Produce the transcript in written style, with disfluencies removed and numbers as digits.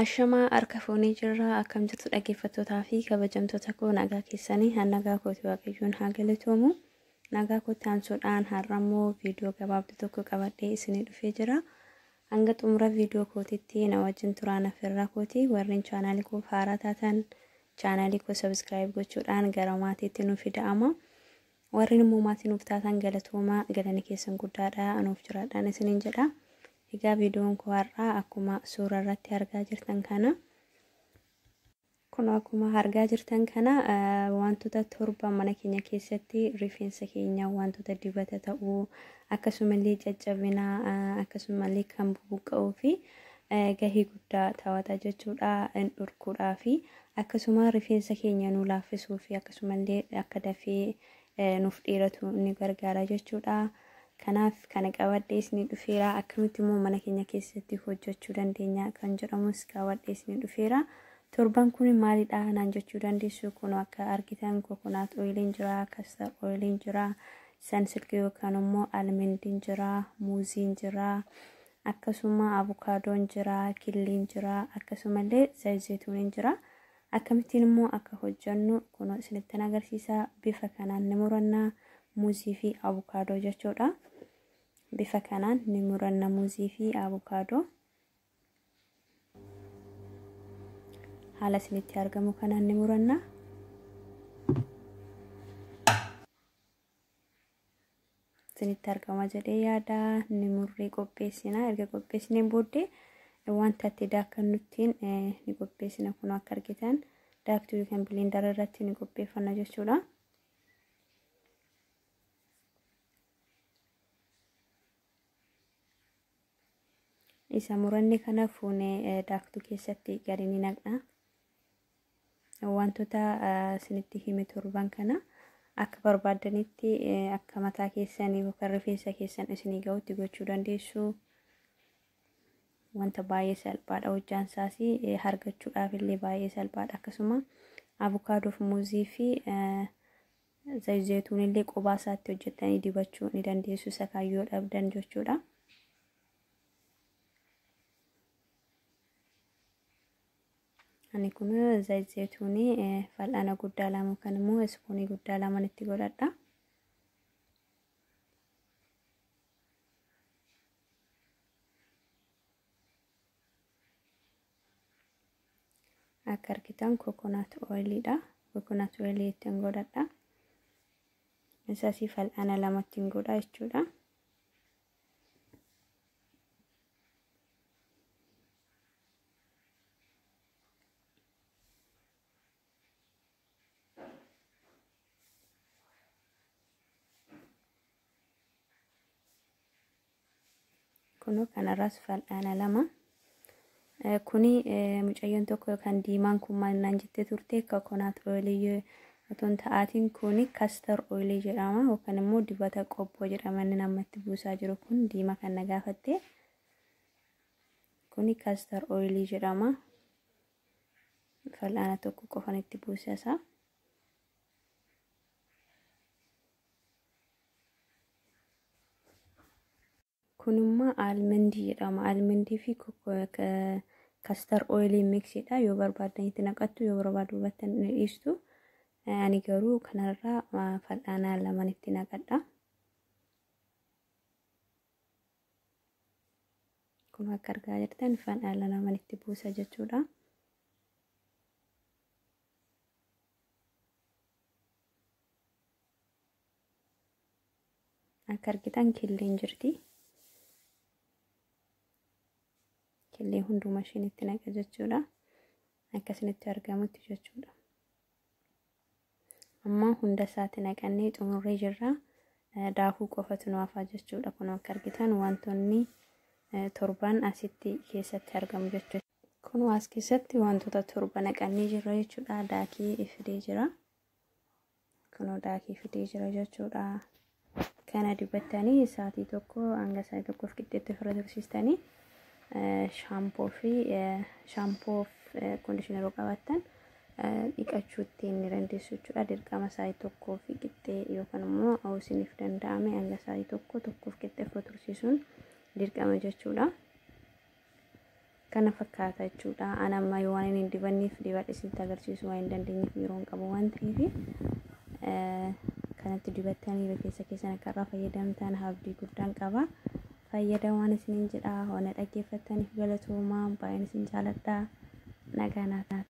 Ashamaa harka fuunee jirra. Akkam jirtu dhaggeeffattootaa fi kabajamtoota koo, nagaa keessanii? Nagaa kooti, Waaqayyoon haa galatoomu. Nagaa kootti aansuudhaan har'ammoo viidiyoo gabaabduu tokko qabadhee isinii dhufee jira. Hanga xumura viidiyoo kootitti na wajjin turaan affeerraa kooti. Warreen chaanaalii koo haaraa taatan chaanaalii koo subscribe gochuudhaan gara maatiitti nuuf ida'ama. Warreen immoo maatii nuuf taatan galatoomaa, galanni keessan guddaadha, nuuf jiraadhaan isiniin jedha. Egaa viidiyoon koo har'aa akkuma suura irratti argaa jirtan kana, kun akkuma argaa jirtan kana, wantoota 7 mana keenya keessatti rifeensa keenya wantoota dibata ta'uu, akkasumallee caccabina, akkasumallee kan bubuqqa'uu fi gahee guddaa taphata jechuudha. Hin dhorkuudhaa fi akkasuma rifeensa keenya nu laaffisuu fi akkasumallee akka dafee nuuf dheeratu ni gargaara jechuudha. Kanaaf kana qabadhee isinii dhufeera. Akkamitti immoo mana keenya keessatti hojjechuu dandeenya kan jedhamus qabadhee isinii dhufeera. Torban kun maalidha naan jechuu dandeessu. Kun akka argitan coconut oiliin jira, castor oiliin jira, Sunsilk yookaan immoo almondiin jira, muuziin jira, akkasuma avokaadoon jira, killiin jira, akkasumallee zayituuniin jira. Akkamittiin immoo akka hojjennu kun isinitti agarsiisa. Bifa kanaan ni muranna muuzii fi avokaadoo jechuudha. Bifa kanaan ni muranna muuzii fi avokaadoo. Haala isinitti argamu kanaan ni muranna. Isinitti argama jedhee yaada. Ni murree qopheessina. Erga qopheessineen booddee wanta itti daakannuttiin ni qopheessina. Kun akka argitan daaktuu yookaan blendera irratti ni qopheeffanna jechuudha. Isa muranne kana fuunee daaktuu keessatti gadi ni naqna. Wantoota isinitti hime torban kana akka barbaaddanitti, akka mataa keessanii yookaan rifeensa keessan isinii gahutti gochuu dandeessu. Wanta baay'ee salphaadha, hojjaan isaas argachuudhaaf illee baay'ee salphaadha. Akkasuma avokaadoof muuzii fi zayituun illee qophaa isaatti hojjettanii dibachuu ni dandeessu, isa kaayyoo dhabdan jechuudha. Ani kun zayituunii fal'aana guddaa 2 kan immoo ispoonii guddaa 2 itti godhadha. Akka argitan coconut oiliidha. Coconut oilii ittiin godhadha. Isas fal'aana 2tti godha jechuudha. Kun kanarraas fal'aana 2. Kuni mucayyoon tokko kan diimaan kun maal naan jettee turte, coconut oilii otoo hin ta'aatiin kuni castor oilii jedhama yookaan immoo dibata qobboo jedhama. Inni namatti buusaa jiru kun diimaa kan na gaafatte. Kuni castor oilii jedhama. Fal'aana 1 qofan itti buusa isaa. Kun immoo almondii jedhama. Almondii fi castor oilii mixiidha. Yoo barbaaddanitti naqattu, yoo barbaadu battan ni dhiistu. Ani garuu kanarraa fal'aana 2 itti naqadha. Kun akka argaa jirtan fal'aana 2 itti buusa jechuudha. Akka argitan killeen jirti. Killee hunduma isheen itti naqa jechuudha. Akkasinitti argamutti jechuudha. Amma hunda isaatti naqannee xumurree jirra. Daakuu qofatu nu hafaa jechuudha. Kun akka argitan wantoonni torban asitti keessatti argamu jechuudha. Kun as keessatti wantoota 7 naqannee jirra jechuudha. Daakii fidee jira. Kun daakii fidee jira jechuudha. Kana dibattanii sa'aatii 1 hanga sa'aatii tokkoof qixxeetti ofirra tursiistanii, shaampoo fi shaampoo fi conditioner qabaattan dhiqachuu ittiin ni dandeessu jechuudha. Dirqama sa'aatii tokkoo fi qixxee yookaan immoo isiniif danda'ame hanga sa'aatii 1, tokkoof qixxee ofirra tursiisuun dirqama jechuudha. Kana fakkaata jechuudha. Ani amma yoo waan hin dibanneef dibadhe isinitti agarsiisuu waan hin dandeenyeef yeroo hin qabu waan ta'eef kanatti dibattanii rifeensa keessan akka irraa fayyadamtan abdii guddaan qaba. Fayyadamaan isiniin jedha. Waan dhaggeeffattaniif galatoomaa. Baay'een isin jaaladha. Nagaa naaf.